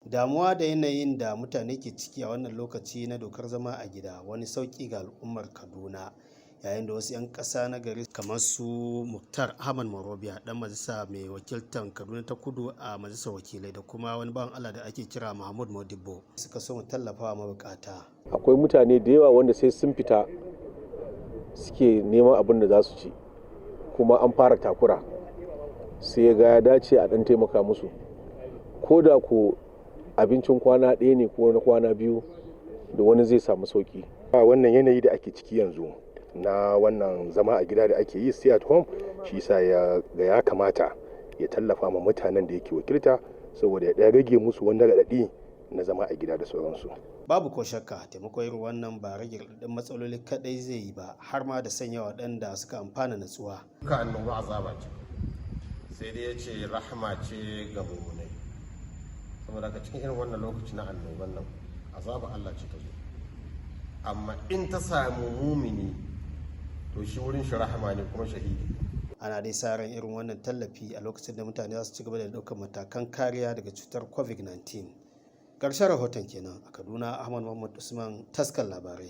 Damuwa da yanayin da mutane ke ciki a wannan lokaci na dokar zama a gida wani sauƙi ga al'ummar Kaduna, yayin da wasu 'yan ƙasa na gari kamar su Muktar Ahmad Morobiya, dan majalisa mai wakiltar Kaduna ta Kudu a majalisar wakilai, da kuma wani bawan Allah da ake kira Mahmud Modibo, suka so mu tallafawa mabukata. Akwai mutane da yawa wanda sai sun fita suke neman abin da za su ci, kuma an fara takura, sai ya ga ya dace a ɗan taimaka musu, ko da ko abincin kwana ɗaya ne ko na kwana 2 da wani zai samu sauki. A wannan yanayi da ake ciki yanzu na wannan zama a gida da ake yi, stay at home, shi yasa ya ga ya kamata ya tallafa ma mutanen da yake wakilta, saboda ya ɗan rage musu wani raɗaɗi na zama a gida da sauransu. Babu ko shakka, taimakon irin wannan ba rage raɗaɗin matsaloli kaɗai zai yi ba, har ma da sanya waɗanda suka amfana natsuwa. Duka annoba azaba ce, sai dai ya ce rahama ce ga mumunai. Saboda haka cikin irin wannan lokaci na annoban nan, azaba Allah ce ta zo, amma in ta samu mumini, to shi wurin shi rahama ne kuma shahidi. Ana dai sa ran irin wannan tallafi a lokacin da mutane za su ci gaba da ɗaukar matakan kariya daga cutar COVID-19. Ƙarshen rahoton kenan a Kaduna, Ahmad Muhammad Usman, Taskar Labarai.